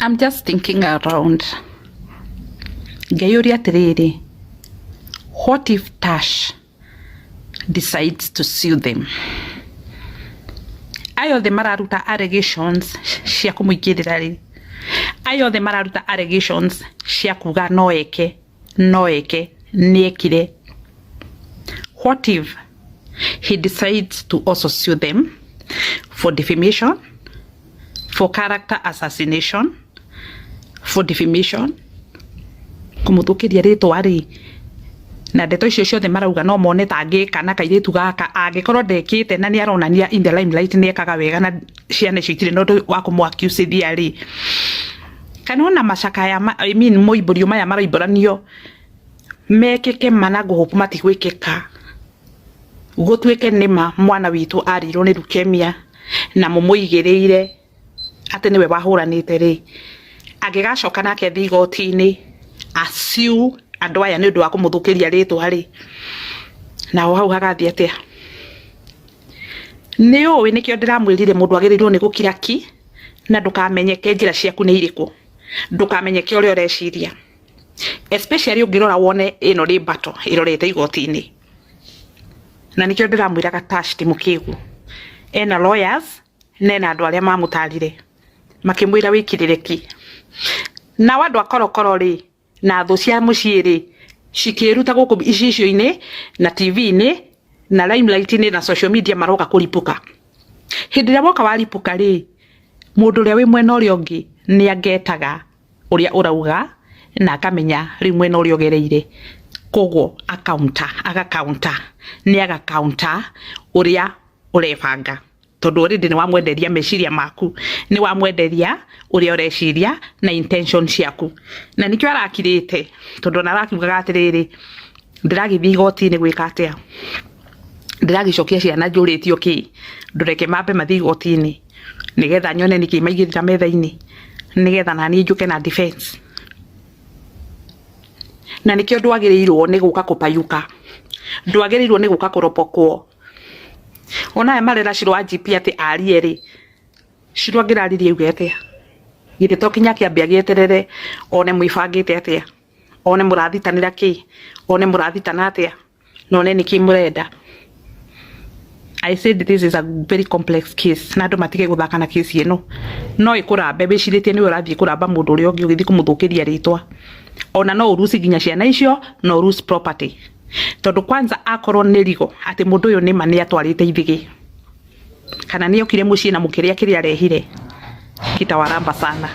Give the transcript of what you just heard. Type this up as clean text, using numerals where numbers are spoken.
I'm just thinking around ngeyũria atĩrĩrĩ, what if Tash decides to sue them? Aya othe mararuta allegations cia kũmũingĩrĩra rĩ, aya othe mararuta allegations cia kuga no eke, no eke, nĩekire. What if he decides to also sue them for defamation, for character assassination, for defamation, kũmũthũkĩria rĩtwa rĩ, na ndeto icio ciothe marauga no mone ta angĩka na kairĩtu gaka angĩkorwo ndekĩte na nĩ aronania in the limelight nĩ ekaga wega na ciana icio itirĩ na ũndũ wa kũmũ-accusithia rĩ, kana ona macakaya I mean moimbũrio maya maroimbũranio mekĩke mana ngũhũpu matigwĩkĩka, gũtuĩke nĩma mwana witũ arĩirwo nĩ leukemia na mũmũigĩrĩire atĩ nĩwe wahũranĩte rĩ, angĩgacoka nake athiĩ igoti-inĩ asue andũ aya nĩ ũndũ wa kũmũthũkĩria rĩtwa rĩ, naho hau hagathiĩ atĩa? Nĩ ũĩ nĩkĩo ndĩramwĩrire mũndũ agĩrĩirwo nĩ gũkira ki na ndũkamenyeke njĩra ciaku nĩ irĩkũ, ndũkamenyeke ũrĩa ũreciria, especially ũngĩrora wone ĩno nĩ battle ĩrorete igoti-inĩ. Na nĩkĩo ndĩramwĩraga Tash ti mũkĩgu, ena lawyers na ena andũ arĩa mamũtarire makĩmwĩra wĩkirĩre ki. Nao andũ a korokoro rĩ na thũ cia mũciĩ rĩ cikĩruta gũkũ icicio-inĩ na TV-inĩ na limelight-inĩ na social media maroka kũripũka. Hĩndĩ ĩrĩa woka waripũka rĩ, mũndũ ũrĩa wĩ mwena ũrĩa ũngĩ nĩ angetaga ũrĩa ũrauga na akamenya rĩu mwena ũrĩa ũgereire, koguo akaunta agakaunta nĩ agakaunta ũrĩa ũrebanga, tondũ already nĩ wamwenderia meciria maku, nĩ wamwenderia ũrĩa ũreciria na intention ciaku, na nĩkĩo arakirĩte, tondũ ona arakiugaga atĩrĩrĩ, ndĩragĩthiĩ igoti-inĩ gwĩka atĩa, ndĩragĩcokia ciana njũrĩtio kĩ, ndũreke mambe mathiĩ igoti-inĩ nĩgetha nyone nĩkĩ maigĩrĩra metha-inĩ, nĩgetha naniĩ njũke na defense. Na nĩkĩo ndwagĩrĩirwo nĩ gũka kũpayuka, ndwagĩrĩirwo nĩ gũka kũropokwo. Ona aya marera Shiro wa GP atĩ arie rĩ, Shiro angĩraririe auge atĩa? Githĩ to kinya akĩambe agĩeterere one mwĩbangĩte atĩa, one mũrathitanĩra kĩ, one mũrathitana atĩa, na one nĩkĩ mũrenda. I said this is a very complex case na andũ matige gũthaka na kesi ĩno. No ĩkũrambe wĩcirĩtie nĩwe ũrathiĩ kũramba mũndũ ũrĩa ũngĩ ũgĩthiĩ kũmũthũkĩria rĩtwa. Ona no ũruci nginya ciana icio, no ũruci property. Tondũ kwanza akorwo nĩ rigo atĩ mũndũ ũyũ nĩma nĩ atwarĩte ithĩgĩ kana nĩ okire mũciĩ na mũkĩrĩa kĩrĩa arehire, kitawaramba sana.